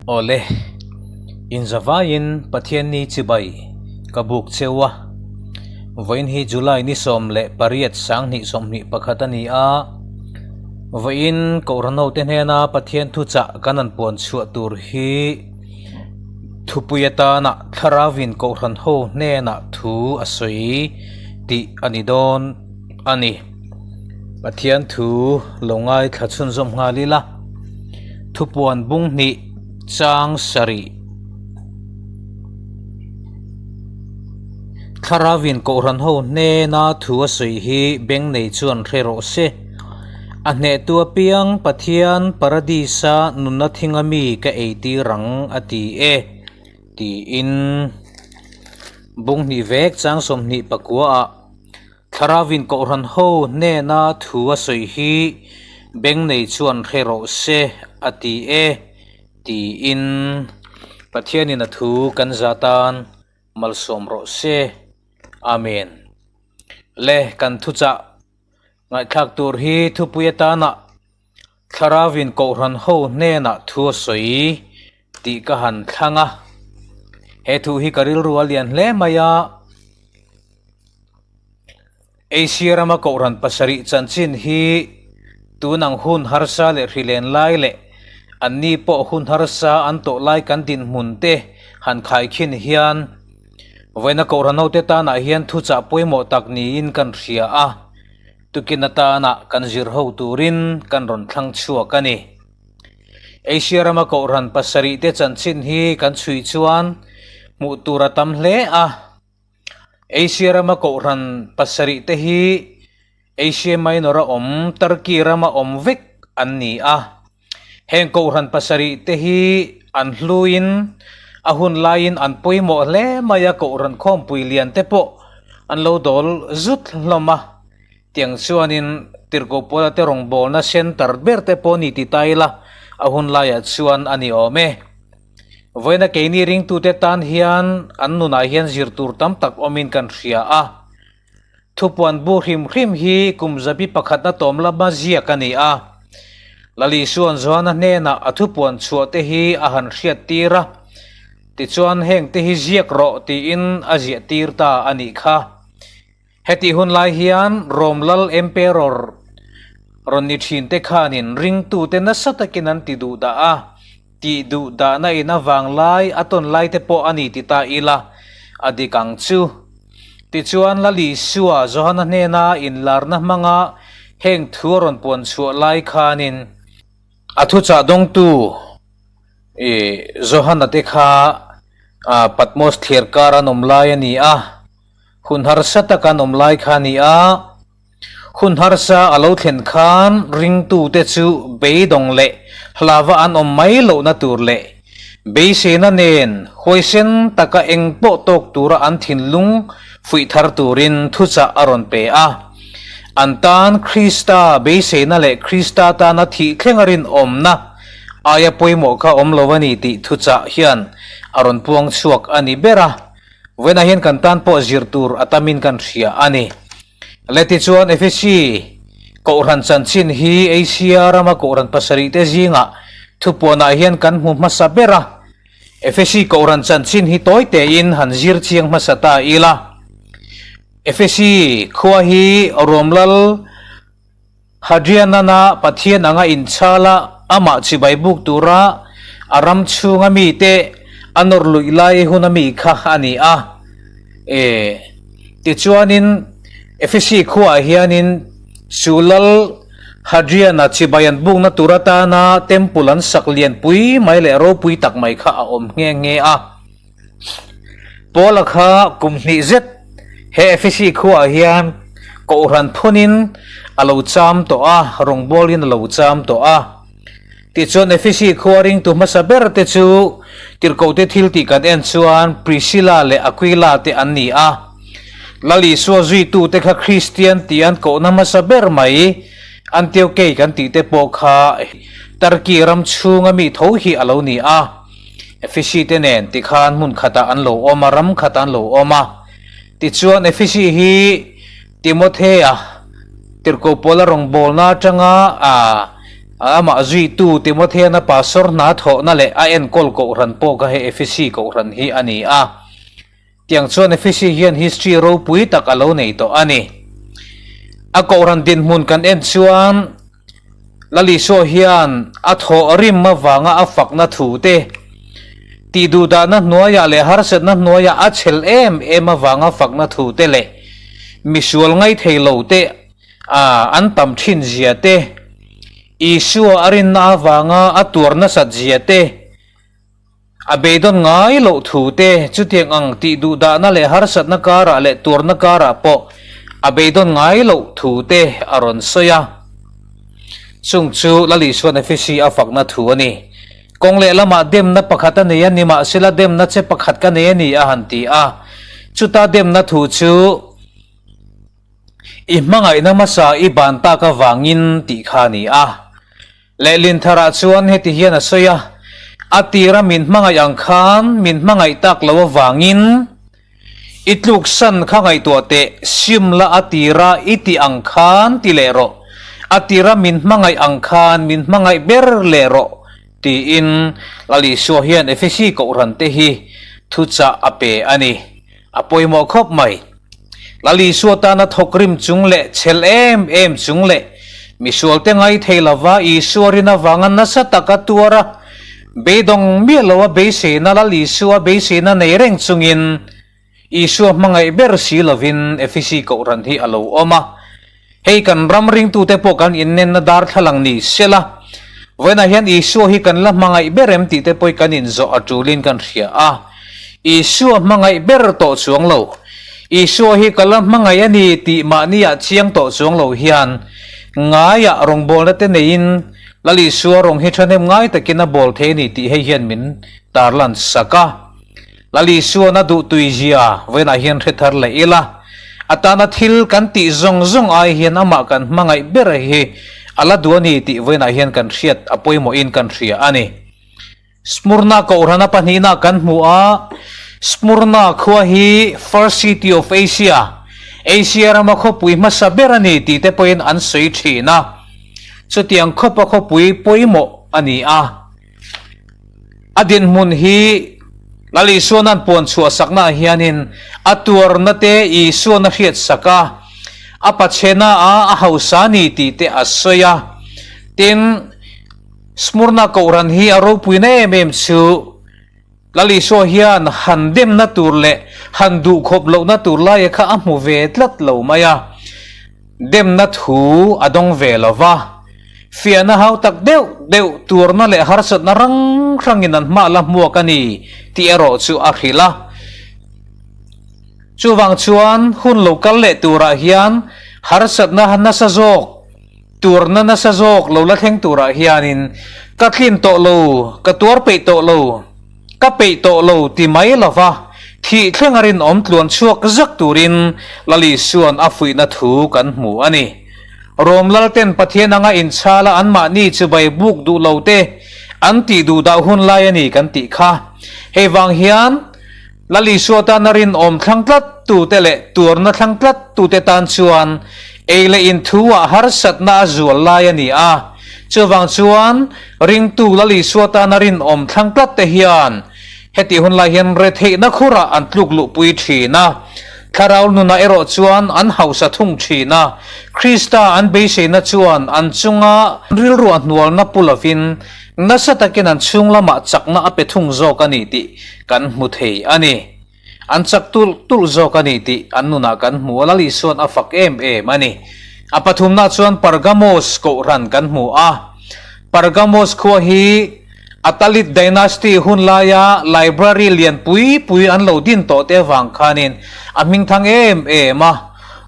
Awle, inzavaiin Pathianni chibai ka buk cheu a. Vawiin hi July ni 18 2021 a ni a. Vawiin Kohhran hote hnena Pathian thuchah kan han puan chhuah tur hi thupui atana Thlarauin Kohhran ho hnenah thu a sawi tih a ni dawn a ni. Pathian thu lo ngaithla chhunzawm nghal ila, thupuan bung hnih chang sarih. Thlarauin Kohhran ho hnena thu a sawi hi beng nei chuan hre rawh se. A hnehtu apiang Pathian Paradis-a nunna thinga mi ka eitir ang a ti e, tiin bung hnih vek chang 29 ah Thlarauin Kohhran ho hnena thu a sawi hi beng nei chuan hre rawh se a ti e tiin Pathianin a thu kan za tan malsawm rawh se. Amen. Le kan thuchah ngaihthlak tur hi thupui atana Thlarauin Kohhran ho hnenah thu a sawi tih ka han thlang a. He thu hi ka rilru a lian hle mai a. Asia rama Kohhran pasarih chanchin hi tun ang hun harsa leh hrilen lai leh anni pawh hun harsa an tawh lai kan dinhmun te han khaikhin hian vawiina Kohhran hote tanah hian thuchah pawimawh tak niin kan hria a, tukin atana kan zir ho turin kan rawn thlang chhuak a ni. Asia rama Kohhran pasarih te chanchin hi kan chhui chuan hmuh tur a tam hle a. Asia rama Kohhran pasarih te hi Asia Minor a awm Turkey rama awm vek an ni a. Heng Kohhran pasarih te hi an hluin a hun laiin an pawimawh hle mai a, Kohhran khawmpui lian te pawh an lo dawl zut hlawm a. Tiang chuanin Tirhkoh Paula te rawngbawlna center ber te pawh ni ti ta ila a hun laiah chuan a ni awm e. Vawiina keini ringtute tan hian an nunah hian zir tur tam tak awmin kan hria a. Thupuan bu hrim hrim hi kum zabi pakhatna tawm lama ziak a ni a. Lalisuan Johana hnenah a thupuan chhuah te hi a han hriat tir a, tichuan heng te hi ziak rawh tiin a ziah tir ta a nih kha. Hetih hun lai hian Rom lal Emperor rawn ni thin te khanin ringtute nasa takin an ti duh dah a, tih duh dahna in a vang lai a tawn lai te pawh a ni ti ta ila a dik ang chu. Tichuan Lal Isua Johana hnena inlarna hmanga heng thu a rawn puan chhuah lai khanin a thuchah dawngtu i Johana te kha Patmos thliar kar an awm lai a ni a. Hun harsa tak an awm lai kha a ni a, hun harsa a lo thlen khan ringtute chu beidawng leh hlava an awm mai lohna tur leh beiseina nen huaisen taka eng pawh tawk tura an thinlung fuih thar turin thuchah a rawn pe a. An tan Krista beiseina leh Krista tana thih thlenga rinawmna aia pawimawh kha awm lo a ni tih thuchah hian a rawn puang chhuak a ni ber a. Vawiinah hian kan tan pawh zir tur a tamin kan hria a ni. Le tichuan Efesi Kohhran chanchin hi Asia rama Kohhran pasarih te zingah thupuanah hian kan hmu hmasa ber a. Efesi Kohhran chanchin hi tawi tein han zir chiang hmasa ta ila. Efesi khua hi Romlal Hadrian-ana Pathian anga inchhal a, amah chibai buk tura a ram chhunga mite a nawr luih lai hun a mi kha a ni a. E, tichuanin Efesi khuaah hianin chu lal Hadrian-a chibai an bukna tur atana temple an sak lianpui mai leh ropui tak mai kha a awm nghe nghe a. Paula kha kum hnih zet he Efesi khuaah hian Kohhran phunin a lo cham tawh a, rawngbawlin a lo cham tawh a. Tichuan Efesi khua ringtu hmasa ber te chu Tirhkohte thil tih kan en chuan Priscilla leh Aquila te an ni a. Lal Isua zuitute kha Kristian tih an kohna hmasa ber mai Antiokei kan tih te pawh kha Turkey ram chhunga mi tho hi a lo ni a. Efesi te nen tikhan hmun khatah an lo awm a, ram khatah an lo awm a. Tichuan Efesi hi Timothea tirhkoh Paula rawngbawlna atanga a. Amah zuitu Timotheana pastor hna thawhna leh a enkawl kohhran pawh kha hei Efesi kohhran hi a ni a. Tiang chuan Efesi hian history ropui tak a lo nei tawh a ni. A kohhran dinhmun kan en chuan Lal Isua hian a thawh rim avanga a fakna thu te, tihduhdahna hnuaiah leh harsatna hnuaiah a chhel em em avanga fakna thu te leh misual ngaithei lo te an tam thin zia te, Isua a rinna avanga a tuar nasat zia te, A beidawn ngai loh thu te chutiang ang tih duhdahna leh harsatna karah leh tuarna karah pawh a beidawn ngai loh thu te a rawn sawi a. Chung chu Lal Isuan Efesi a fakna thu a ni. Kawng lehlamah demna pakhat a nei a, nimahsela demna che pakhat ka nei a ni a han ti a. Chuta demna thu chu I hmangaihna hmasa i ban tak avangin tih kha a ni a. Lehlin tharah chuan heti hian a sawi a, A tira min hmangaih ang khan min hmangaih tak lo avangin i tluksan kha ngaihtuah teh, sim la a tira i tih ang khan ti leh rawh, a tira min hmangaih ang khan min hmangaih ber leh rawh tiin Lal Isua hian Efesi Kohhran te hi thuchah a pe a ni. A pawimawh khawp mai. Lal Isua tana thawkrim chung leh chhel em em chung leh misualte ngai thei lova Isua rin avanga nasa taka tuar a, beidawng miah loa beiseina Lal Isua beiseina nei reng chungin Isua hmangaih ber si lovin Efesi Kohhran hi a lo awm a. Hei kan ram ringtute pawh kan innenna darthlalang ni sela, vawiinah hian Isua hi kan la hmangaih ber em tih te pawh hi kan inzawh a tulin kan hria a. Isua hmangaih ber tawh chuang lo, Isua hi ka la hmangaih a ni tih mahniah chiang tawh chuang lo hian ngaiah rawngbawlna te neiin Lal Isua rawng hi thahnem ngai takin a bawl thei a ni tih hei hian min tarlan sak a. Lal Isuan a duhtui zia vawiinah hian hre thar leh ila, a tana thil kan tih zawng zawng ai hian amah kan hmangaih ber hi a la duh a ni tih vawiinah hian kan hriat a pawimawhin kan hria a ni. Smurna Kohhrana pahnihna kan hmu a, Smurna khua hi First City of Asia, Asia rama khawpui hmasa ber a ni tih te pawhin an sawi thin a, chutiang khawpa khawpui pawimawh a ni a. A dinhmun hi Lal Isuanan puan chhuah saknaah hianin a tuarna te Isuan a hriat sak a, a pachhena a a hausa a ni tih te a sawi a. Tin, Smurna Kohhran hi a ropuina em em chu Lal Isua hian han demna tur leh han duhkhawp lohna tur laia kha a hmu ve tlat lo mai a. Demna thu a dawng ve lo va, fiahna hau tak deuh deuh tuarna leh harsatna rang hrangin an hmah la hmuak a ni tih erawh chu a hrilh a. Chuvang chuan hun lo kal leh turah hian harsatna nasa zawk, tuarna nasa zawk lo la thleng turah hianin ka tlin tawh lo, ka tuar peih tawh lo, Ka peih tawh lo ti mai lova thih thleng a rinawm tluan chhuak zak turin Lal Isua'n a fuihna thu kan hmu a ni. Rom Lalten Pathian anga inchala anmahni chibai buk duh lo te an tih duh dah hun lai a ni kan tih kha. Hei vang hian Lal Isua tana rinawm thlang tlat tute leh tuarna thlang tlat tute tan chuan ei leh in thu ah harsatna a zual lai a ni a. Chuvang chuan Ringtu Lal Isua tana rinawm thlang tlat te hian hetih hun lai hian retheihna khurah an tluk luhpui thin a, thlarau nunah erawh chuan an hausa thung thin a, Krista an beiseina chuan an chunga rilruah hnualna pu lovin nasa takin an chhung lamah chakna a pe thung zawk a ni tih kan hmu thei a ni. An chak tulh tulh zawk a ni tih an nunah kan hmu a, Lal Isua'n a fak em em a ni. A pathumna chuan Pergamos kohhran kan hmu a. Pergamos khua hi Attalid Dynasty hun laia library lian pui pui an lo din tawh te avang khanin a hmingthang em em a.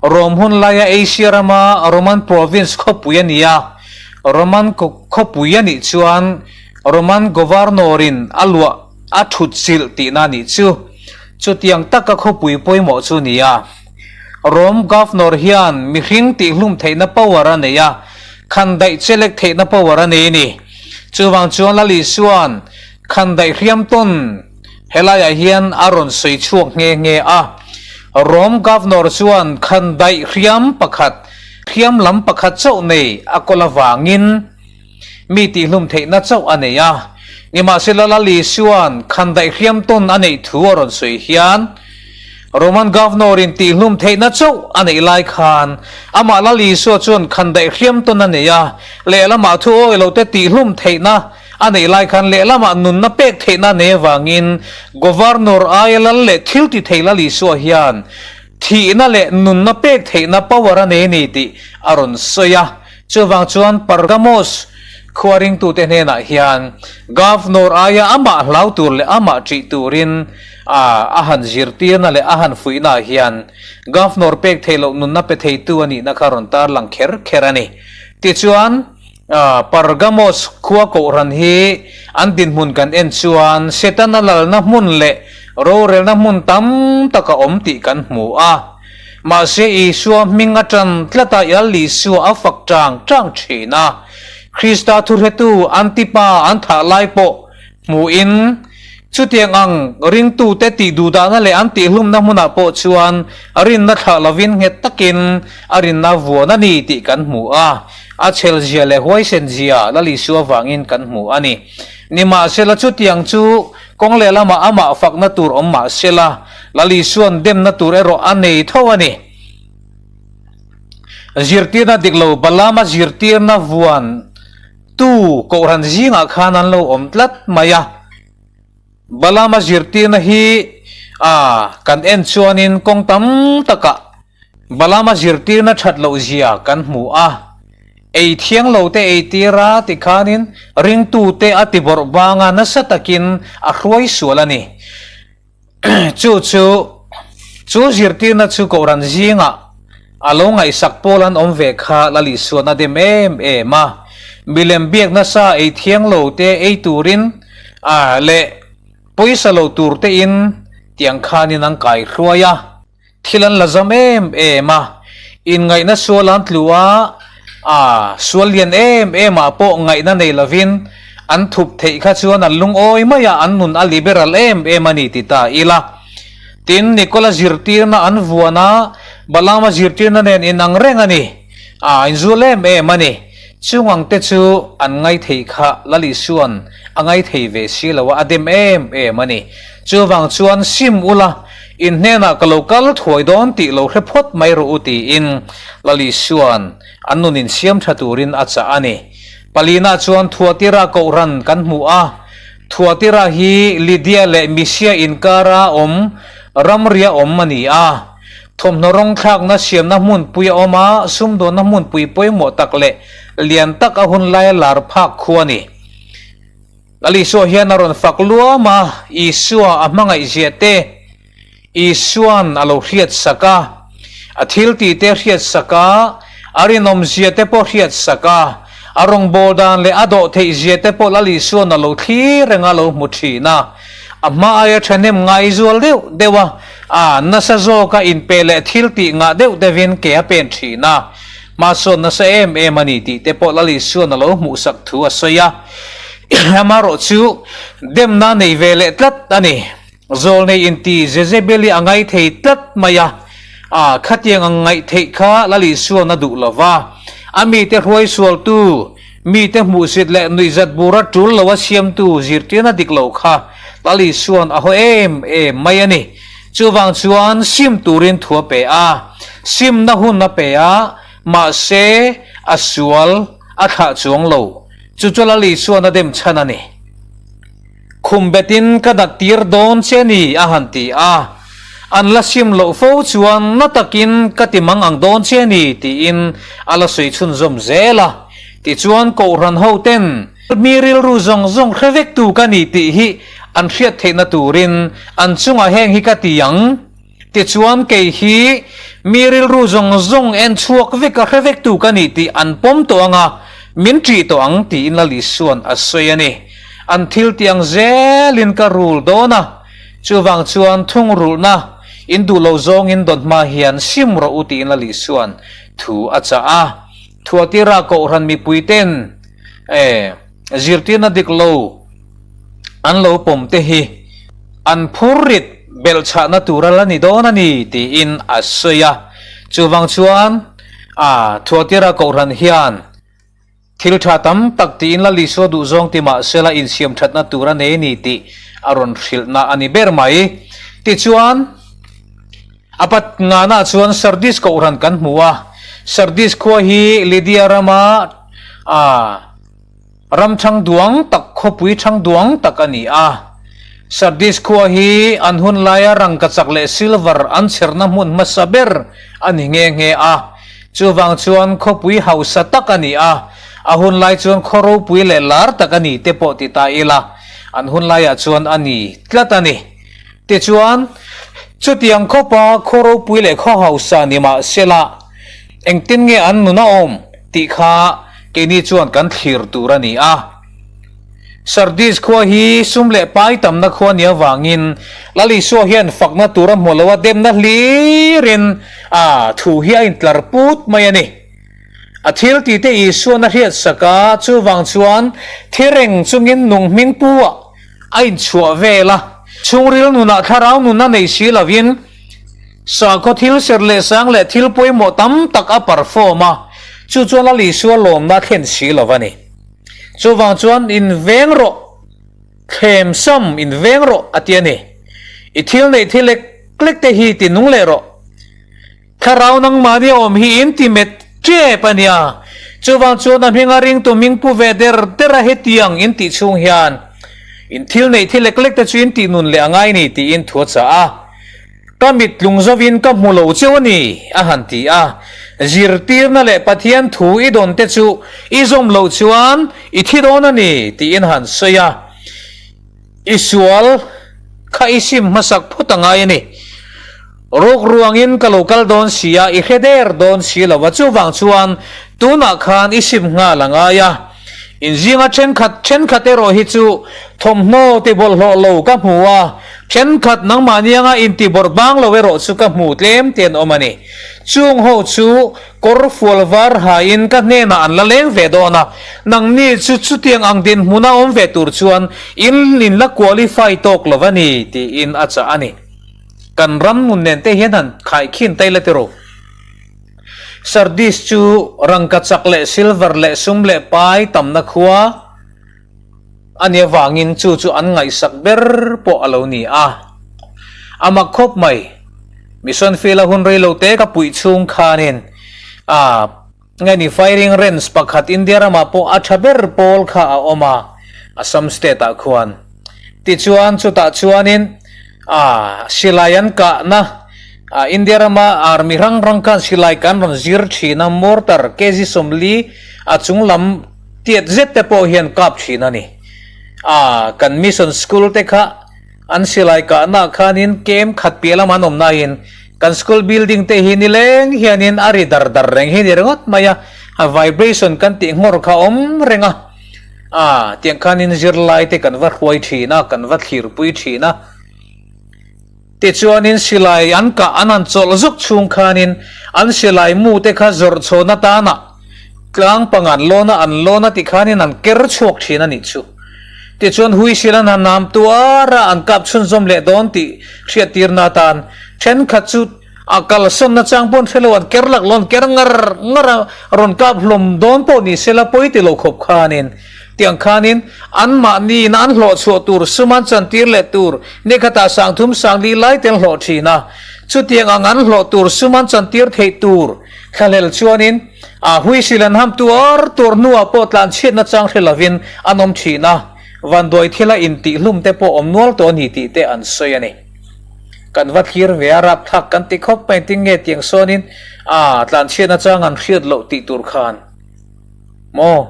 Rome hun laia Asia rama Roman province khawpui a ni a. Roman khawpui a nih chuan Roman governor-in a luah A thut chilh tihna nih chu. Chutiang taka khawpui pawimawh chu ni a. Rome Governor hian mihring tihhlum theihna power a nei a, khandaih chelek theihna power a nei a ni. Chuvang chuan Lal Isua'n khandaih hriam tawn helaiah hian a rawn sawi chhuak nghe nghe a. Rome Governor chuan khandaih hriam pakhat, hriam lam pakhat chauh nei a kawl avangin. Mi tihhlum theihna chauh a nei a. Nimahsela Lal Isua'n khandaih hriam tawn a neih thu a rawn sawi hian, Roman Governor-in tihhlum theihna chauh a neih lai khan amah Lal Isua chuan khandaih hriam tawn a nei a, lehlamah thu awi lote tihhlum theihna a neih lai khan lehlamah nunna pek theihna a nei avangin Governor aia lal leh thil ti thei Lal Isua hian thihna leh nunna pek theihna power a nei a ni tih a rawn sawi a. Chuvang chuan Pergamos khua ringtute hnenah hian Governor aia amah hlau tur leh amah ṭih turin a han zirtirna leh a han fuihnaah hian Governor pek theih loh nunna pe theitu a nihna kha rawn tarlang kher kher a ni. Tichuan, Pergamos khua kohhran hi an dinhmun kan en chuan Setana lalna hmun leh rorelna hmun tam tak a awm tih kan hmu a. Mahse Isua hming a ṭan tlat a, Lal Isua a fak ṭang ṭang ṭhin a. Krista thuhretu Antipa an thah lai pawh hmuhin, chutiang ang ringtute tih duhdahna leh an tihhlumna hmunah pawh chuan rinna thlah lovin nghet takin a rinna vuan a ni tih kan hmu a. A chhelzia leh huaisenzia Lal Isua vangin kan hmu a ni. Nimahsela chutiang chu kawng lehlamah amah fakna tur awm mahsela, Lal Isua'n demna tur erawh a nei tho a ni. Zirtirna dik lo Balaama zirtirna vuan tu Kohhran zingah khan an lo awm tlat mai a. Balaama zirtirna hi a kan en chuanin kawng tam takah Balaama zirtirna that loh zia kan hmu a. Ei thiang lo te ei tir a tikhanin ringtute a tibawrh banga nasa takin a hruai sual a ni. Chu chu chu zirtirna chu Kohhran zingah a lo ngaihsak pawl an awm ve kha Lal Isuan a dem em em a. Milem biak nasa ei thiang lo te ei turin a leh pawisa lo tur tein tiang khanin an kaihruai a. Thil an la zam em em a, inngaihna sual an tlu a, a sual lian em em ah pawh ngaihna nei lovin an thup theih kha chuan an lungawi mai a, an nun a liberal em em a ni ti ta ila. Tin, Nikola zirtirna an vuan a, Balaama zirtirna nen inang reng a ni, a inzul em em a ni. Chung ang te chu an ngaithei kha Lal Isua'n a ngaithei ve si lo a, a dem em em a ni. Chuvang chuan sim ula, in hnenah ka lo kal thuai dawn tih lo hre phawt mai rawh u tiin Lal Isua'n an nun insiam tha turin a chah a ni. Palina chuan Thuatira Kohhran kan hmu a, Thuatira hi Lydia leh Misia inkara awm ramria awm a ni a. Thawmhnaw rawng thlakna siamna hmunpui a awm a, sumdawnna hmunpui pawimawh tak leh lian tak a hun laia lar phak khu a ni. Lal Isua hian a rawn fak luam a, Isua a hmangaihzia te Isua'n a lo hriatsak a, a thiltih te hriatsak a, a rinawmzia te pawh hriatsak a, a rawngbâwl dan leh a dawhtheihzia te pawh Lal Isua'n a lo thlir reng a lo hmu thin a. A hma aia thahnem ngai zual deuh deuh a, a nasa zawka inpe leh thil tih ngah deuh deuhin ke a pen thin a, hmasawn nasa em em a ni tih te pawh Lal Isua'n a lo hmuhsak thu a sawi a. Amaherawh chu demna nei ve leh tlat a ni. Zawlnei inti Jezebeli a ngai thei tlat mai a, a khatiang ang ngaih theih kha Lal Isua'n a duh lo va, a mite hruai sualtu, Mite hmuhsit leh nuihzat bura tul lo a siamtu zirtirna dik lo kha Lal Isua'n a haw em em mai a ni. Chuvang chuan sim turin thu a pe a, simna hun a pe a, mahse a sual a thlah chuang lo. Chu chu Lal Isua'n a dem chhan a ni. Khum betin ka dat tir dawn che ni a han ti a, an la sim loh fo chuan na takin ka ti mang ang dawn che ni tiin a la sawi chhunzawm zel a. Tichuan Kohhran ho ten mi rilru zawng zawng hre vek tu ka ni tih hi an hriat theihna turin an chungah heng hi ka ti ang. Tichuan kei hi mi rilru zawng zawng en chhuak vek a hre vek tu ka ni tih an pawm tawh ang a, min ṭih tawh ang tiin Lal Isua'n a sawi a ni. An thil tih ang zelin ka rul dawn a, chuvang chuan thungrulhna in duh lo zawngin dawn hma hian sim rawh u tiin Lal Isua'n thu a chah a. Thuatira Kohhran mipuiten e zirtirna dik lo an lo pawm te hi an phurrit belhchhahna tur a la ni dawn a ni tiin a sawi a. Chuvang chuan a Thuatira Kohhran hian. Thil tha tam tak tiin Lal Isua duhzawng ti mah sela insiam thatna tur a nei ni tih a rawn hrilhna a ni ber mai. Tichuan, a pat nganah chuan Sardis kohhran kan hmu a. Sardis khua hi Lydia rama a Ram thang duang tak, khawpui thang duang tak a ni a. Sardis khua hi an hun laia rangkachak leh silver an chherna hmun hmasa ber a ni nghe nghe a. Chuvang chuan khawpui hausa tak a ni a, a hun lai chuan khaw ropui leh lar tak a ni te pawh ti ta ila, an hun laiah chuan a ni tlat a ni. Tichuan, chutiang khawpa khaw ropui leh khaw hausa ni mah sela, engtin nge an nun a awm tih kha keini chuan kan thlir tur a ni a. Sardis khua hi sum leh pai tamna khua ni avangin Lal Isua hian fakna tur a hmu lo a, demna hlirin a thu hi a intlar put mai a ni. A thil tihte Isuan a hriatsak a, chuvang chuan thi reng chungin nung hming pu ah a inchhuah vel a. Chhungril nunah thlarau nun a nei si lovin sakhaw thil serh leh sang leh thil pawimawh tam tak a perform a, chu chuan Lal Isua lawmna a thlen si lo a ni. Chuvang chuan inveng rawh, thlem sam inveng rawh a ti a ni. I thil neih thil lek lek te hi ti nung leh rawh. Thlarau nangmahni a awm hi in ti met tep a nia. Chuvang chuan a hminga ringtu hming pu ve der der a hetiang in tih chhung hian in thil neih thil lek lek te chu in tih nun leh a ngai ni tiin thu a chah a. Ka mit tlung zovin ka hmu lo cheu a ni a han ti a. Zirtirna leh Pathian thu i dawn te chu i zawm loh chuan i thi dawn a ni tiin han sawi a. I sual kha i sim hmasak phawt a ngai a ni. Ruk ruangin ka lo kal dawn si a, i hre der dawn si lo a, chuvang chuan tunah khan i sim nghal a ngai a. Inzinga thenkhat thenkhat erawh hi chu thawmhnaw ti bawlhhlawh lo ka hmu a, thenkhat nangmahni anga inti bawrh bang lo erawh chu ka hmu tlem te an awm a ni. Chung ho chu kawr fual var hain ka hnenah an la leng ve dawn a, nangni chu chutiang ang dinhmuna awm ve tur chuan in in la qualify tawk lo a ni tiin a chah a ni. Kan ram nun nen te hian han khaikhin ta ila tiraw? Sardis chu rangkachak leh silver leh sum leh pai tamna khua a nih avangin chu chu an ngaihsak ber pawh a lo ni a. A mak khawp mai. Mission field a hun rei lo te ka puih chhung khanin a Nge ni firing range pakhat India ramah pawh a tha ber pawl kha a awm a, Assam state ah khuan. Tichuan chutah chuanin ah silai an kahna ah India rama army hrang hrang khan silai kan rawn zir thin a, mortar kg 40 a chung lam tiat zet te pawh hian kap thin a ni. Ah kan mission school te kha An silai kahna khanin kem khat piah lamah an awm nain kan school building te hi nileng hianin a ri dar dar reng hi ni ringawt mai a, a vibration kan tih nghawr kha a awm reng a, ah tiang khanin zirlai te kan va hruai thin a, kan va thlirpui thin a. Tichuanin silai an kah an han chawlh zuk chhung khanin an silai mu te kha zawrh chhawn atana tlang pang an lawn a, an lawn a tikhanin an ker chhuak thin a nih chu. Tichuan huisil an han nam tuar a, an kap chhunzawm leh dawn tih hriattirna atan thenkhat chu a kalsawn nachang pawh an hre lo, an ker lak lo, an ker ngar ngar a, rawn kap hlawm dawn pawh ni sela pawi ti lo khawp khanin tiang khanin anmahni ina an hlawh chhuah tur sum an chantir leh tur nikhatah sangthum sangli lai te an hlawh thin a, chutiang ang an hlawh tur sum an chantir theih tur Thlahlel chuanin a huisil an ham tuar tuar hnuah pawh tlanchhiat nachang hre lovin an awm thin a, vanduai thila intihhlum te pawh awm nual tawh a ni tih te an sawi a ni. Kan va thlir ve a, rapthlak kan ti khawp mai engtin nge tiang sawnin a tlanchhiat nachang an hriat loh tih tur khan maw?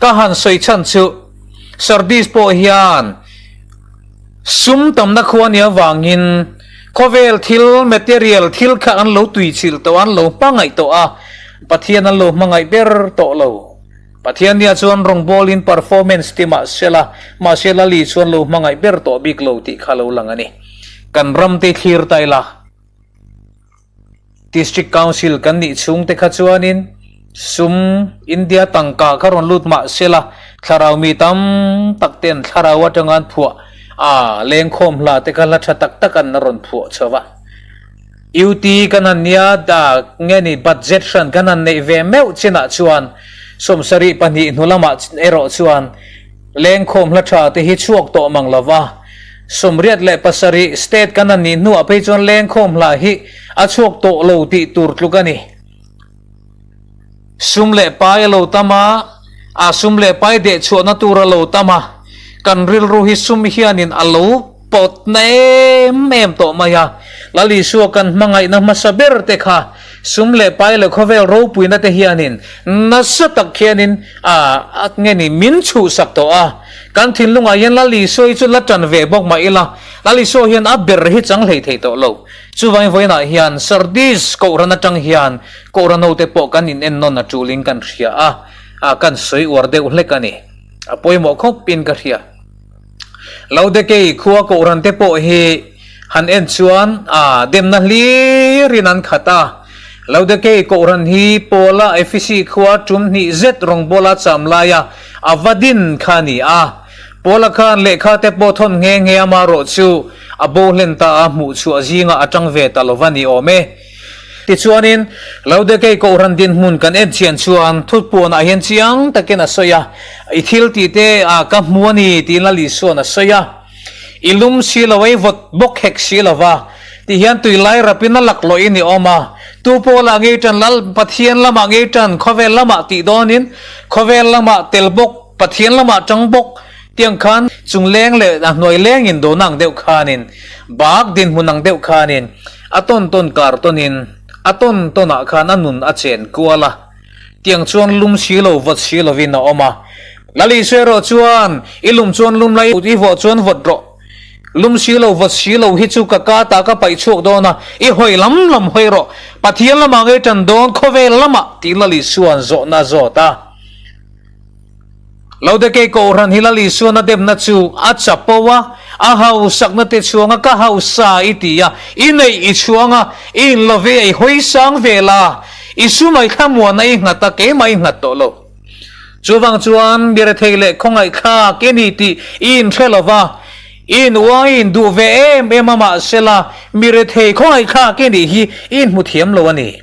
Ka han sawi chhan chu Sardis pawh hian Sum tamna khua nia vangin khawvel thil, material thil kha an lo tuichilh tawh a, an lo hmangaih tawh a, Pathian an lo hmangaih ber tawh lo. Pathian nia chuan rawngbawlin performance ti mahsela, mahse Lali chuan lo hmangaih ber tawh bik lo tih kha lo lang a ni. Kan ram te thlir ta ila. District Council kan nih chhung te kha chuanin sum India tangka kha rawn lut mah sela thlarau mi tam tak ten thlarau atanga an phuah a lengkhawm hla te kha hla tha tak tak an rawn phuah chho va. UT kan han nia da nge ni budget hran kan han neih ve meuh chinah chuan. 72 hnu lamah erawh chuan lengkhawm hla tha te hi chhuak tawh mang lo va, 87 state kan han nih hnuah phei chuan lengkhawm hla hi a chhuak tawh lo tih tur tluk a ni. Sum leh pai a lo tam a, a sum leh pai deh chhuahna tur a lo tam a, kan rilru hi sum hianin a lo pawt na em em tawh mai a. Lal Isua kan hmangaihna hmasa ber te kha sum leh pai leh khawvel ropuina te hianin nasa tak khianin a nge ni min chhuhsak tawh a. Kan thinlungah hian Lal Isua hi chu la tan ve bawk mah ila, Lal Isua hian a ber hi chang hlei thei tawh lo. Chuvangin vawiinah hian Sardis Kohhran atang hian Kohhran hote pawh kan inennawn a tulin kan hria a, a kan sawi uar deuh hlek a ni. A pawimawh khawpin ka hria. Laodikei khua Kohhran te pawh hi han en chuan a demna hlirin an khat a. Laodikei Kohhran hi Paula Efesi khua tum hnih zet rawngbawla cham laia a va din kha a ni a. Paula khan lehkha te pawh thawn nghe nghe amarawh chu a bo hlen ta a, hmuh chhuah zingah a tang ve ta lova ni awm e. Tichuanin, Laodikei Kohhran dinhmun kan en chian chuan thutpuanah hian chiang takin a sawi a, I thil tih te a ka hmu a ni tiin Lal Isua'n a sawi a. I lum si lo a, i vawt bawk hek si lo va, ti hian tui lai rapin a laklawhin i awm a. Tu pawlah ngei tan Lal Pathian lamah ngei tan khawvel lamah tih dawnin khawvel lamah tel bawk Pathian lamah tang bawk tiang khan chung leng leh a hnuai leng in dawhna ang deuh khanin bak dinhmun ang deuh khanin a tawn tawn kar tawnin a tawn tawnah khan a nun a chen kual a, tiang chuan lum si lo vawt si lovin a awm a. Lal Isua erawh chuan i lum chuan lum la i vawh chuan vawt rawh, lum si lo vawt si lo hi chu ka ka ta ka paih chhuak dawn a, i hawi lam lam hawi rawh, Pathian lamah ngei tan dawn khawvel lamah tih Lal Isua'n zawhna a zawt a. Laodikei Kohhran hi Lal Isuan a demna chu a chapo a, a hausakna te chhuang a, ka hausa i ti a, i neih i chhuang a, i inlo ve a, i hawi sang vel a, i sumai thlamuana i nghat a, keimah i nghat tawh lo. Chuvang chuan mi rethei leh khawngaihthlak i ni tih i inhre lo va, i inuang i induh ve em em a, mahsela mi rethei khawngaihthlak i nih hi i inhmu thiam lo a ni.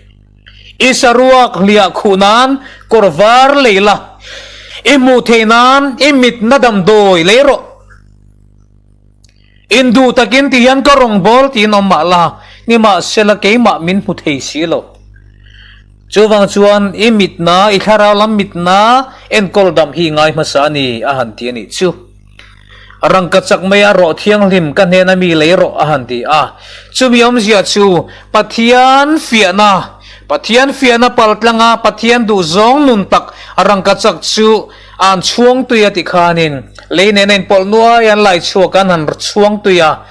I saruak hliah khuh nan kawr var lei la, i hmuh theih nan i mitna damdawi lei rawh. Induh takin ti hian ka rawn bawl tiin awm mah la, nimahsela keimah min hmu thei si lo. Chuvang chuan i mitna, i thlarau lam mitna enkawl dam hi i ngai hmasa a ni, a han ti a nih chu. Rangka chak mai a rawh thianghlim ka hnena mi lei rawh a han ti a. Chumi awmzia chu Pathian fiahna, Pathian fiahna paltlanga Pathian duhzawng nun tak rangka chak chu an chhuang tui a ti khanin lei nena inpawlh nuai an lai chhuak an han chhuang tui a.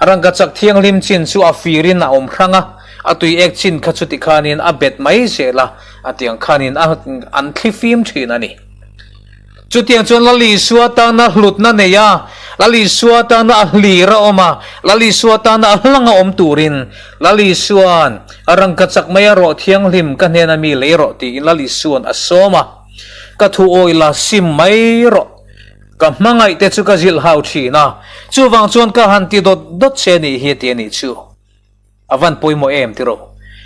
Rangka chak thianghlim chin chu a firin a awm hrang a, a tui ek chin kha chu ti khanin a bet mai zel a, a tiang khanin an thlifim thin a ni. Chutiang chuan Lal Isua tana hlutna nei a, Lal Isua tana a hlir a awm a, Lal Isua tana a hlang a awm turin Lal Isua'n rangka chak mai a rawh thianghlim ka hnena mi lei rawh tiin Lal Isua'n a sawm a, Ka thu awi la sim mai rawh, ka hmangaih te chu ka zilh hau thin a, chuvang chuan ka han ti dawt dawt che nih hi a ti a nih chu. A van pawimawh em tiraw?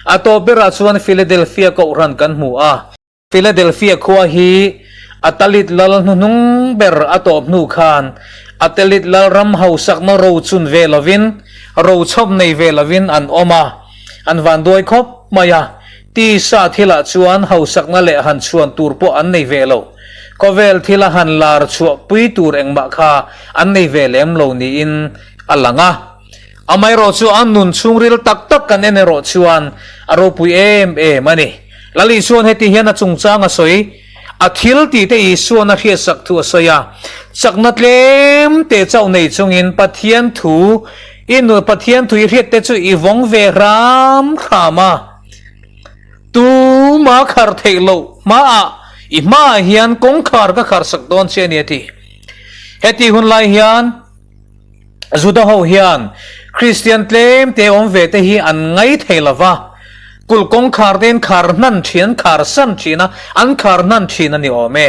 A tawp berah chuan Philadelphia Kohhran kan hmu a. Philadelphia khua hi Atalit lal hnuhnung ber a tawp hnu khan Atalit lal ram hausakna ro chun ve lovin, ro chhawp nei ve lovin an awm a, an vanduai khawp mai a. Tisa thilah chuan hausakna leh han chhuan tur pawh an nei ve lo. Khawvel thila han lar chhuah pui tur engmah kha an nei ve lem lo niin a lang a. Amaherawh chu a nun chhungril tak tak kan en erawh chuan a ropui em em a ni. Lal Isua'n heti hian a chungchang a sawi, A thil tih te Isua'n a hriatsak thu a sawi a, Chakna tlem te chauh nei chungin Pathian thu i nun Pathian thu i hriat te chu i vawng ve hram hram a, tuma khar theih loh hmaah i hmaah hian kawngkhar ka kharsak dawn che a ni a ti. Heti hun lai hian. Juda ho hian Kristian tlem te awm ve te hi an ngai thei lo va, kulh kawngkhar te in khar hnan thin, an khar san thin a, an khar hnan thin a ni awm e.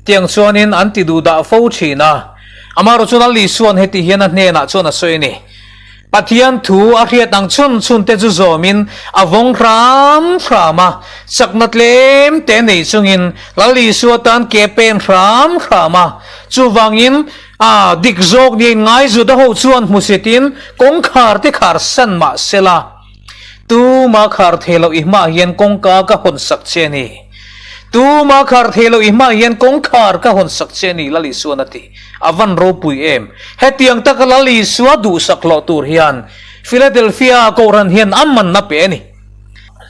Tiang chuanin an ti duh dah fo thin a. Amaherawhchu Lal Isua'n heti hian a hnenah chuan a sawi a ni. Pathian thu a hriat ang chhun chhun te chu zawmin a vawng hram hram a, chakna tlem te nei chungin Lal Isua tan ke pen hram hram a. Chuvangin a dik zawk nia inngai Juda ho chuan hmusitin kawngkhar te khar san mah sela, Tuma khar thei loh i hmah hian kawngka ka hawn sak che a ni. Tuma khar thei loh i hmah hian kawngkhar ka hawn sak che a ni, Lal Isuan a ti. A van ropui em! Hetiang taka Lal Isua duhsak hlawh tur hian Philadelphia Kohhran hian a man a pe a ni.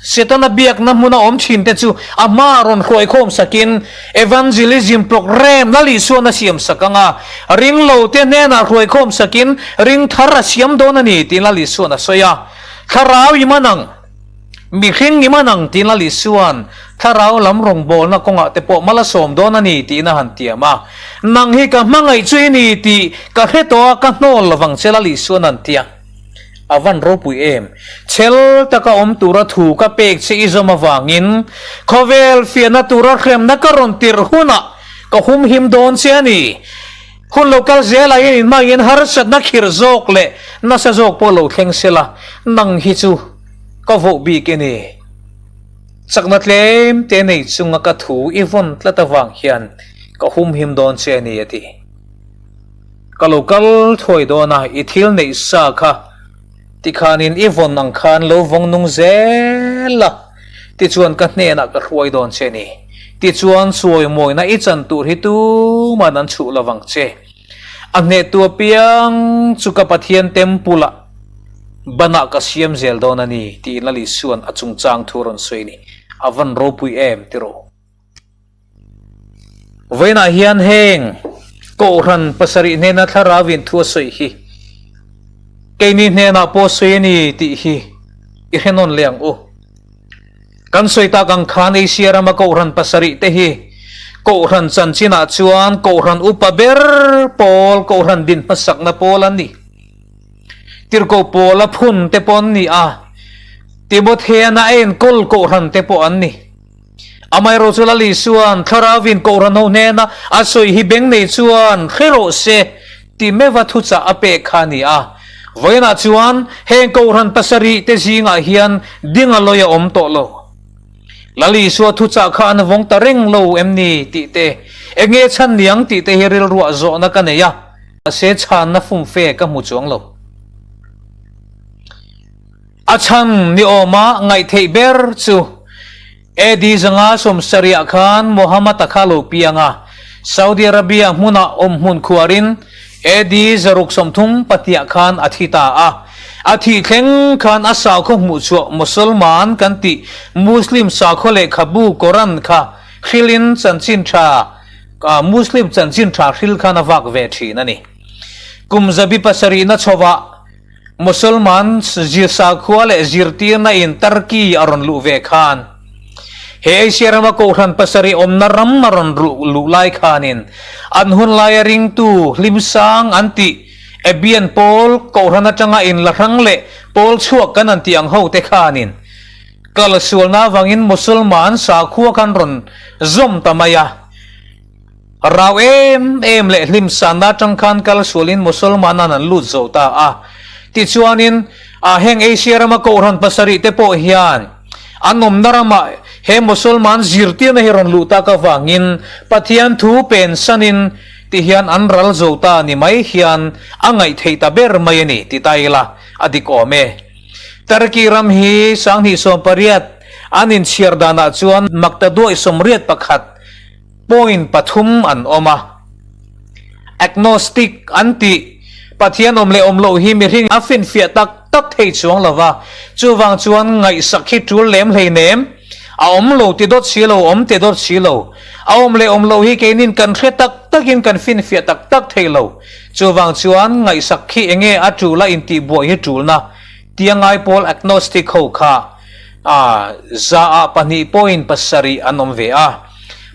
Setana biakna hmuna awm thin te chu a hma rawn hruaikhawm sakin Evangelism Programme Lal Isuan a siam sak ang a, ringlo te hnenah hruaikhawm sakin ring thar a siam dawn a ni tiin Lal Isuan a sawi a. Thlarau i man ang, mihring i man ang tiin Lal Isuan thlarau lam rawngbawlna kawngah te pawh mal a sawm dawn a ni tiin a han tiam a. Nang hi ka hmangaih chu i ni tih ka hre tawh a, ka hnawl lovang che Lal Isuan a han ti a. A van ropui em? Chhel taka awm tura thu ka pek che i zawm avangin khawvel fiahna tura hremna ka rawn tirh hunah ka humhim dawn che a ni. Hun lo kal zelah hian inhmangin harsatna khirh zawk leh nasa zawk pawh lo thleng sela, nang hi chu ka voh bik i ni. Chakna tlem te nei chunga ka thu i vawn tlat avang hian ka humhim dawn che a ni a ti. Ka lo kal thuai dawn a, i thil neih sa kha tikhanin i vawn ang khan lo vawng nung zel a, tichuan ka hnenah ka hruai dawn che ni. Tichuan chawimawina i chan tur hi tuman an chhuh lovang che. A hnehtu apiang chu ka Pathian temple ah banah ka siam zel dawn a ni, tiin Lal Isua'n a chungchang thu a rawn sawi a ni. A van ropui em tiraw? Vawiinah hian heng Kohhran pasarih hnena thlarau in thu a sawi hi keini hnenah pawh sawi a ni tih hi i hre nawn leh ang u. Kan sawi tak ang khan Asia rama Kohhran pasarih te hi Kohhran chanchinah chuan Kohhran upa ber pawl Kohhran din hmasakna pawl an ni. Tirhkoh Paula phun te pawh an ni a, Timotheana a enkawl Kohhran te pawh an ni. Amaherawh chu Lal Isua'n Thlarauin Kohhran ho hnena a sawi hi beng nei chuan hre rawh se ti meuha thuchah a pek kha a ni a. Vawiinah chuan heng Kohhran pasarih te zingah hian ding a lawi a awm tawh lo. Lal Isua thuchah kha an vawng ta reng lo em ni tih te, eng nge chhan niang tih te hi rilruah zawhna ka nei a, mahse chhanna fumfe ka hmu chuang lo. A chhan ni awma ngaihtheih ber chu AD zanga sawmsarihah khan Muhammad-a kha lo piang a, Saudi Arabia hmuna awm hmun khuarin AD 630 pahniah khan a thi ta a. A thih thleng khan a sakhaw hmuhchhuah Mosolman kan tih Muslim sakhaw lehkhabu Koran kha hrilhin chanchin tha Muslim chanchin tha hril khan a vak ve thin a ni. Kum zabi pasarihna chhovah Mosolman zir sakhua leh zirtirna in Turkey a rawn luh ve khan, he Asia rama kohhran pasarih awmna ram a rawn luh lai khanin an hun laia ringtu hlimsang an tih Ebian pawl kohhran atanga inla hrang leh pawl chhuak kan an tih ang ho te khanin kal sualna avangin Mosolman sakhua khan rawn zawm ta mai a. Rau em em leh hlim sanna atang khan kal sualin Mosolmanan an lut zo ta a. Tichuanin, a heng Asia rama Kohhran pasarih te pawh hian an awmna ramah he Mosolman zirtirna hi rawn luh tak avangin Pathian thu pensanin ti hian an ral zo ta ni mai hian a ngaih theih ta ber mai a ni ti ta ila a dik awm e. Turkey ram hi 2018 an inchhiar danah chuan makta duai 81 Point pathum an awm a. Agnostic an tih, Pathian awm leh awm loh hi mihring a finfiah tak tak thei chuang lo va, chuvang chuan ngaihsak hi tul lem hleinem, a awm lo ti dawt si lo, awm ti dawt si lo. A awm leh awm loh hi keinin kan hre tak takin kan finfiah tak tak thei lo. Chuvang chuan ngaihsak hi enge a tul a intihbuai hi tulna tia ngai pawl agnostic ho kha a zaah pahnih point pasarih an awm ve a.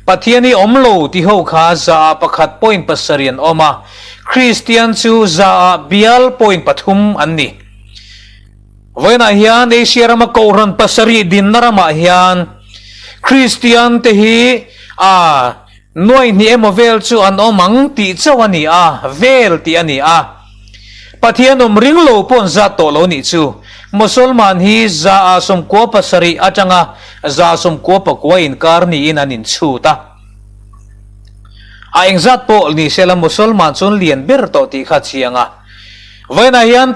Pathian hi awm lo ti ho kha zaah pakhat point pasarih an awm a, Kristian chu zaah bial point pathum an ni. Vawiinah hian Asia rama Kohhran pasarih dinna ramah hian Kristian te hi a nuaihnih emaw vel chu an awm ang tih chauh a ni a, vel tih a ni a. Pathian awm ring lo pawh an zat tawh lo nih chu. Mosolman hi 97% atanga 99% inkar niin an inchhut a. A engzat pawh ni sela Mosolman chuan lian ber tawh tih kha a chiang a. Vawiinah hian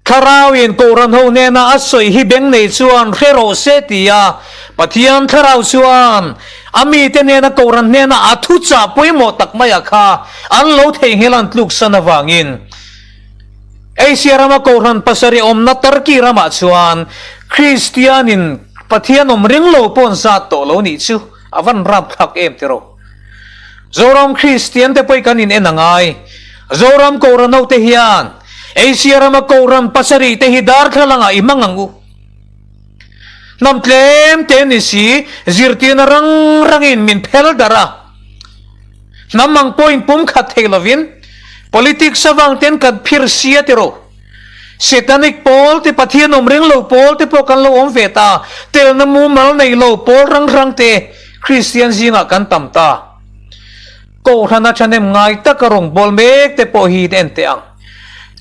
Thlarauin Kohhran ho hnena a sawi hi beng nei chuan hre rawh se ti a, Pathian Thlarau chuan a mite hnena Kohhran hnena a thuchah pawimawh tak maia kha an lo theihnghilh an tluksan avangin Asia rama Kohhran pasarih awmna Turkey ramah chuan Kristianin Pathian awm ring lo pawh an zat tawh lo nih chu a van rapthlak em tiraw. Zoram Kristian te pawh kan in en a ngai. Zoram Kohhran ho te hian Asia rama Kohhran pasarih te hi darthlalang ah i hmang ang u. Hnam tlem te ni si zirtirna rang rangin min phel darh a. Hnam ang pawhin pumkhat thei lovin politics avang ten kan phir sia tiraw. Setanic pawl te, Pathian awm ring lo pawl te pawh kan lo awm ve ta. Telna mumal nei lo pawl rang rang te Kristian zingah kan tam ta. Kohhrana thahnem ngai taka rawngbâwl mek te pawh hi en teh ang.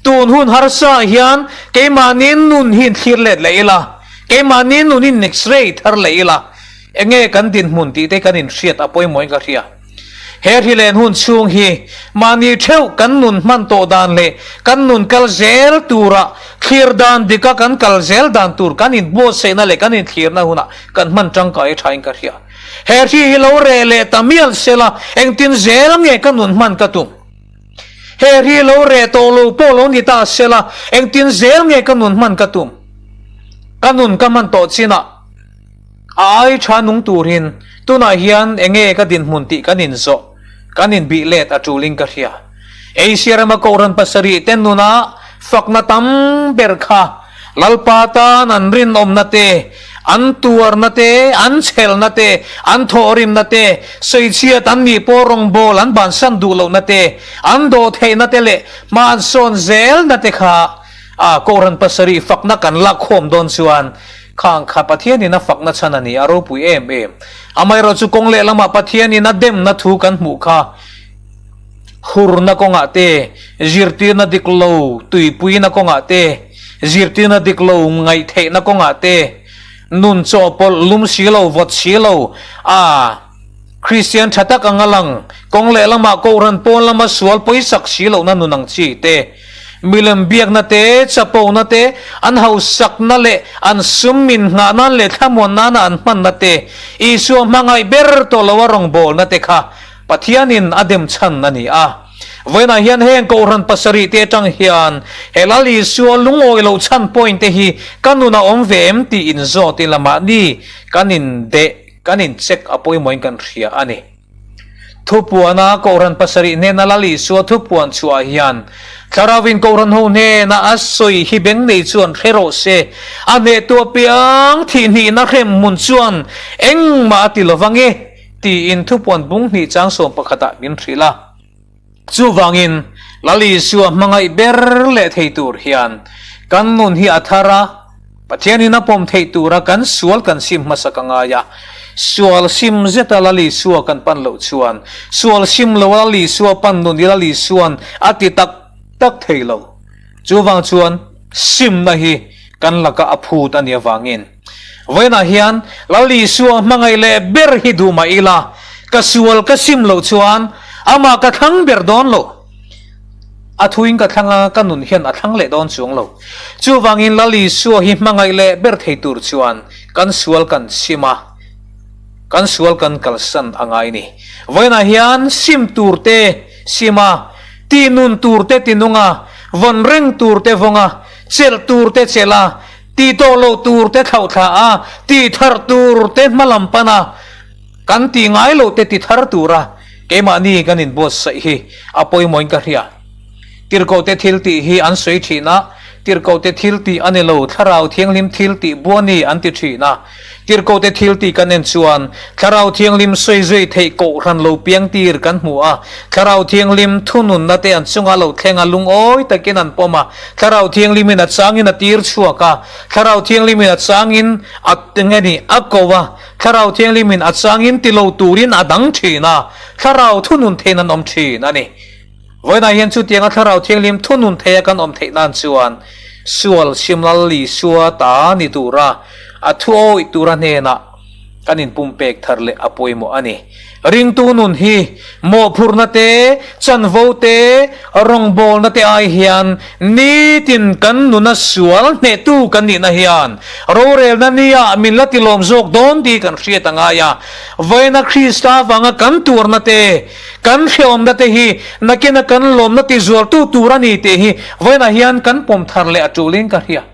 Tun hun harsa ah hian keimahni nun hi inthlir let leh ila, keimahni nun in x-ray thar leh ila, enge kan dinhmun tih te kan inhriat a pawimawhin ka hria. He hrilen hun chhung hi mahni theuh kan nun hman tawh dan leh kan nun kal zel tura thlir dan dika kan kal zel dan tur kan inbuatsaihna leh kan inthlirna hunah kan hman tangkai thain ka hria. He hri hi lo reh leh ta mial sela engtin zel nge ka nun hman ka tum? He hri lo reh tawh lo pawh lo ni ta sela engtin zel nge ka nun hman ka tum? Ka nun ka hman tawh chinah A ai tha nung turin tunah hian enge ka dinhmun tih kan inzawh, kan inbih let a tulin ka hria. Asia rama Kohhran pasarih te nuna fakna tam ber kha Lalpa tan an rinawmna te, an tuarna te, an chhelna te, an thawhrimna te, sawichhiat an nih pawh rawngbâwl an bansan duh lohna te, an dawhtheihna te leh hma an sawn zelna te kha a Kohhran pasarih fakna kan lakkhawm dawn chuan Khang kha Pathianin a fakna chhan a ni, a ropui em em. Amaherawh chu kawng lehlamah Pathianin a demna thu kan hmuh kha hurna kawngah te, zirtirna dik lo tuipuina kawngah te, zirtirna dik lo ngaihtheihna kawngah te, nun chawhpawlh lum si lo, vawt si lo a Kristian tha tak anga lang, kawng lehlamah Kohhran pawn lama sual pawisak si lohna nun ang chi te, milem biakna te, chapona te, an hausakna leh an sum min nghah nan leh thlamuan nana an hmanna te, Isua hmangaih ber tawh loa rawngbawlna te kha Pathianin a dem chhan a ni a. Vawiinah hian heng Kohhran pasarih te atang hian he Lal Isua lungawi loh chhan point te hi ka nun a awm ve em tih inzawt ila mahni kan indeh Kan in check a pawimawhin kan hria a ni. Thupuana Kohhran pasarih hnena Lal Isua thupuan chhuah hian Thlarauin Kohhran ho hnena a sawi hi beng nei chuan hre rawh se, a hnehtu apiang thihhnihna hrem hmun chuan engmah a ti lo vang e, tiin thupuan bung hnih chang sawm pakhatah min hrilh a. Chuvangin, Lal Isua hmangaih ber leh thei tur hian kan nun hi a thar a, Pathianin a pawm theih tura kan sual kan sim hmasa ka ngai a. Sual sim zeta Lal Isua kan pan loh chuan, sual sim loa Lal Isua pan nun i Lal Isua'n a ti tak tak thei lo. Chuvang chuan simna hi kan laka a phut a nih avangin vawiinah hian Lal Isua hmangaih leh ber hi duh mah ila, ka sual ka sim loh chuan amah ka thlang ber dawn lo. A thuin ka thlang a, ka nun hian a thlang leh dawn chuang lo. Chuvangin Lal Isua hi hmangaih leh ber thei tur chuan kan sual kan sim a, kan sual kan kalsan a ngai ni. Vawiinah hian sim tur te sim a, Ti nun tur te ti nung a, vawn reng tur te vawng a, chelh tur te chelh a, ti tawh loh tur te thlauh thla a, ti thar tur te hma lam pan a, kan ti ngai loh te ti thar tur a, keimahni kan inbuatsaih hi a pawimawhin ka hria. Tirhkohte thil tih hi an sawi thin a, Tirhkohte thil tih a ni lo, Thlarau Thianghlim thil tih buani an ti thin a. Tirhkohte thil tih kan en chuan Thlarau Thianghlim sawi zui theih kohhran lo piang tir kan hmu a. Thlarau Thianghlim thununna te an chunga lo thleng a, lungawi takin an pawm a. Thlarau Thianghlimin a changin a tir chhuak a, Thlarau Thianghlimin a changin a nge ni a ko a, Thlarau Thianghlimin a changin ti lo turin a dang thin a, Thlarau thunun theiin an awm thin a ni. Vawiinah hian chutianga Thlarau Thianghlim thunun theia kan awm theih nan chuan sual Simlal Isua ta ni tura a thu awih tura hnenah kan inpumpek thar leh a pawimawh a ni. Ringtu nun hi mawhphurhna te, chanvo te, rawngbawlna te ai hian nitin kan nuna sual hnehtu kan nihna hian rorelna nia min la tilawm zawk dawn tih kan hriat a ngai a. Vawiina Krista avanga kan tuarna te, kan hrehawmna te hi nakina kan lawmna tizualtu tur a ni tih hi vawiinah hian kan pawm thar leh a tulin ka hria.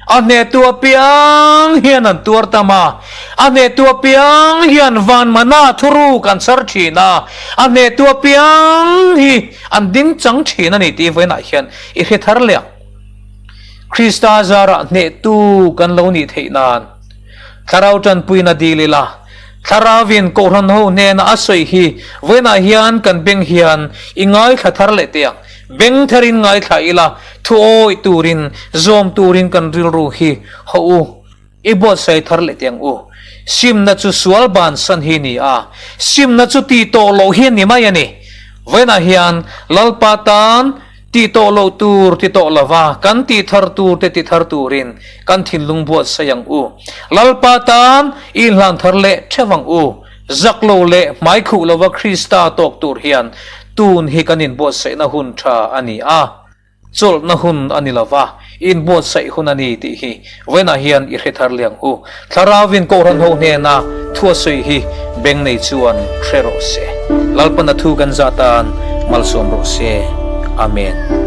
A hnehtu apiang hian an tuar tam a, a hnehtu apiang hian van mana thuruk an chhar thin a, a hnehtu apiang hi an ding chang thin a ni tih vawiinah hian i hre thar leh ang. Krista zarah hnehtu kan lo nih theih nan Thlarau tanpuina dil ila, Thlarauvin Kohhran ho hnena a sawi hi vawiinah hian kan beng hian i ngaithla thar leh teh ang. Beng therin ngaithla ila, thu awih turin, zawm turin kan rilru hi haw u, i buatsaih thar leh teh ang u. Simna chu sual bansan hi ni a, simna chu tih tawh loh hi a ni mai a ni. Vawiinah hian Lalpa tan tih tawh loh tur ti tawh lova, kan tih thar tur te ti thar turin kan thinlung buatsaih ang u. Lalpa tan i inhlan thar leh theuh ang u. Zak lo leh hmai khuh lova Krista tawk tur hian tun hi kan inbuatsaihna hun tha a ni a, chawlhna hun a ni lova, inbuatsaih hun a ni tih hi vawiinah hian i hre thar liang u. Thlarauvin Kohhran ho hnena thu a sawi hi beng nei chuan hre rawh se. Lalpana thu kan zah tan malsawm rawh se. Amen.